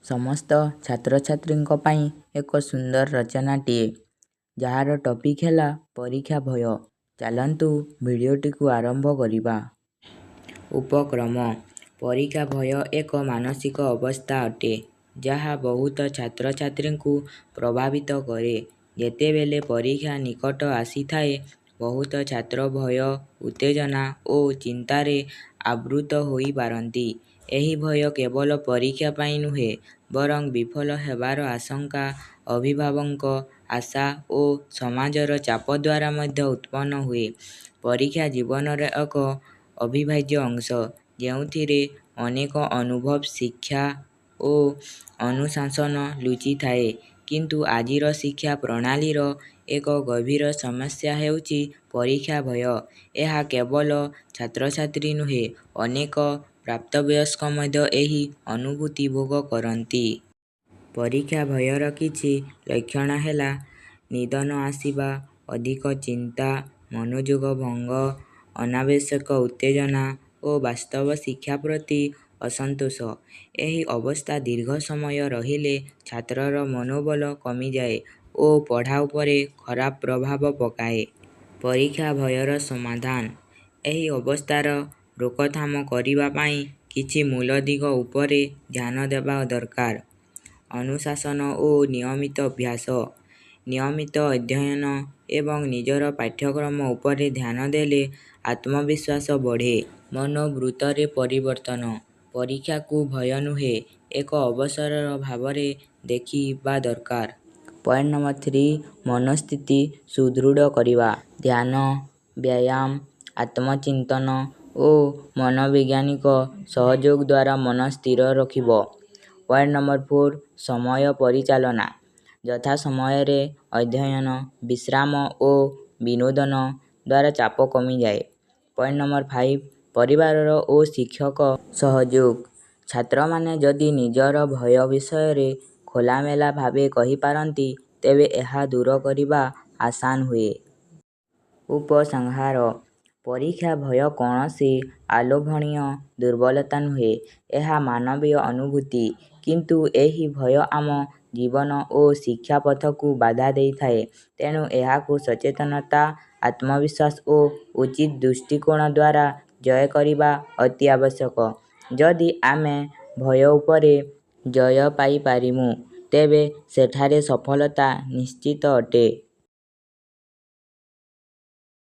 ସମସ୍ତ ଛାତ୍ରଛାତ୍ରୀଙ୍କ ପାଇଁ ଏକ ସୁନ୍ଦର ରଚନାଟିଏ, ଯାହାର ଟପିକ୍ ହେଲା ପରୀକ୍ଷା ଭୟ। ଚାଲନ୍ତୁ ଭିଡ଼ିଓଟିକୁ ଆରମ୍ଭ କରିବା। ଉପକ୍ରମ। ପରୀକ୍ଷା ଭୟ ଏକ ମାନସିକ ଅବସ୍ଥା ଅଟେ, ଯାହା ବହୁତ ଛାତ୍ରଛାତ୍ରୀଙ୍କୁ ପ୍ରଭାବିତ କରେ। ଯେତେବେଳେ ପରୀକ୍ଷା ନିକଟ ଆସିଥାଏ, ବହୁତ ଛାତ୍ର ଭୟ, ଉତ୍ତେଜନା ଓ ଚିନ୍ତାରେ ଆବୃତ ହୋଇପାରନ୍ତି। ଏହି ଭୟ କେବଳ ପରୀକ୍ଷା ପାଇଁ ନୁହେଁ, ବରଂ ବିଫଳ ହେବାର ଆଶଙ୍କା, ଅଭିଭାବକଙ୍କ ଆଶା ଓ ସମାଜର ଚାପ ଦ୍ୱାରା ମଧ୍ୟ ଉତ୍ପନ୍ନ ହୁଏ। ପରୀକ୍ଷା ଜୀବନର ଏକ ଅବିଭାଜ୍ୟ ଅଂଶ, ଯେଉଁଥିରେ ଅନେକ ଅନୁଭବ, ଶିକ୍ଷା ଓ ଅନୁଶାସନ ଲୁଚିଥାଏ। କିନ୍ତୁ ଆଜିର ଶିକ୍ଷା ପ୍ରଣାଳୀର ଏକ ଗଭୀର ସମସ୍ୟା ହେଉଛି ପରୀକ୍ଷା ଭୟ। ଏହା କେବଳ ଛାତ୍ରଛାତ୍ରୀ ନୁହେଁ, ଅନେକ ପ୍ରାପ୍ତବୟସ୍କ ମଧ୍ୟ ଏହି ଅନୁଭୂତି ଭୋଗ କରନ୍ତି। ପରୀକ୍ଷା ଭୟର କିଛି ଲକ୍ଷଣ ହେଲା ନିଦ ନ ଆସିବା, ଅଧିକ ଚିନ୍ତା, ମନୋଯୋଗ ଭଙ୍ଗ, ଅନାବଶ୍ୟକ ଉତ୍ତେଜନା ଓ ବାସ୍ତବ ଶିକ୍ଷା ପ୍ରତି ଅସନ୍ତୋଷ। ଏହି ଅବସ୍ଥା ଦୀର୍ଘ ସମୟ ରହିଲେ ଛାତ୍ରର ମନୋବଳ କମିଯାଏ ଓ ପଢ଼ା ଉପରେ ଖରାପ ପ୍ରଭାବ ପକାଏ। ପରୀକ୍ଷା ଭୟର ସମାଧାନ। ଏହି ଅବସ୍ଥାର ରୋକଥାମ କରିବା ପାଇଁ କିଛି ମୂଳ ଦିଗ ଉପରେ ଧ୍ୟାନ ଦେବା ଦରକାର। ଅନୁଶାସନ ଓ ନିୟମିତ ଅଭ୍ୟାସ। ନିୟମିତ ଅଧ୍ୟୟନ ଏବଂ ନିଜର ପାଠ୍ୟକ୍ରମ ଉପରେ ଧ୍ୟାନ ଦେଲେ ଆତ୍ମବିଶ୍ୱାସ ବଢ଼େ। ମନୋବୃତ୍ତିରେ ପରିବର୍ତ୍ତନ। ପରୀକ୍ଷାକୁ ଭୟ ନୁହେଁ, ଏକ ଅବସର ଭାବରେ ଦେଖିବା ଦରକାର। ପଏଣ୍ଟ ନମ୍ବର 3, ମନୋସ୍ଥିତି ସୁଦୃଢ଼ କରିବା। ଧ୍ୟାନ, ବ୍ୟାୟାମ, ଆତ୍ମଚିନ୍ତନ ଓ ମନୋବୈଜ୍ଞାନିକ ସହଯୋଗ ଦ୍ୱାରା ମନ ସ୍ଥିର ରଖିବ। ପଏଣ୍ଟ ନମ୍ବର 4, ସମୟ ପରିଚାଳନା। ଯଥାସମୟରେ ଅଧ୍ୟୟନ, ବିଶ୍ରାମ ଓ ବିନୋଦନ ଦ୍ୱାରା ଚାପ କମିଯାଏ। ପଏଣ୍ଟ ନମ୍ବର 5, ପରିବାର ଓ ଶିକ୍ଷକ ସହଯୋଗ। ଛାତ୍ରମାନେ ଯଦି ନିଜର ଭୟ ବିଷୟରେ ଖୋଲାମେଲା ଭାବେ କହିପାରନ୍ତି, ତେବେ ଏହା ଦୂର କରିବା ଆସାନ ହୁଏ। ଉପସଂହାର। ପରୀକ୍ଷା ଭୟ କୌଣସି ଅଲୋଭନୀୟ ଦୁର୍ବଳତା ନୁହେଁ, ଏହା ମାନବୀୟ ଅନୁଭୂତି। କିନ୍ତୁ ଏହି ଭୟ ଆମ ଜୀବନ ଓ ଶିକ୍ଷା ପଥକୁ ବାଧା ଦେଇଥାଏ। ତେଣୁ ଏହାକୁ ସଚେତନତା, ଆତ୍ମବିଶ୍ୱାସ ଓ ଉଚିତ ଦୃଷ୍ଟିକୋଣ ଦ୍ୱାରା ଜୟ କରିବା ଅତି ଆବଶ୍ୟକ। ଯଦି ଆମେ ଭୟ ଉପରେ ଜୟ ପାଇପାରିମୁ, ତେବେ ସେଠାରେ ସଫଳତା ନିଶ୍ଚିତ ଅଟେ।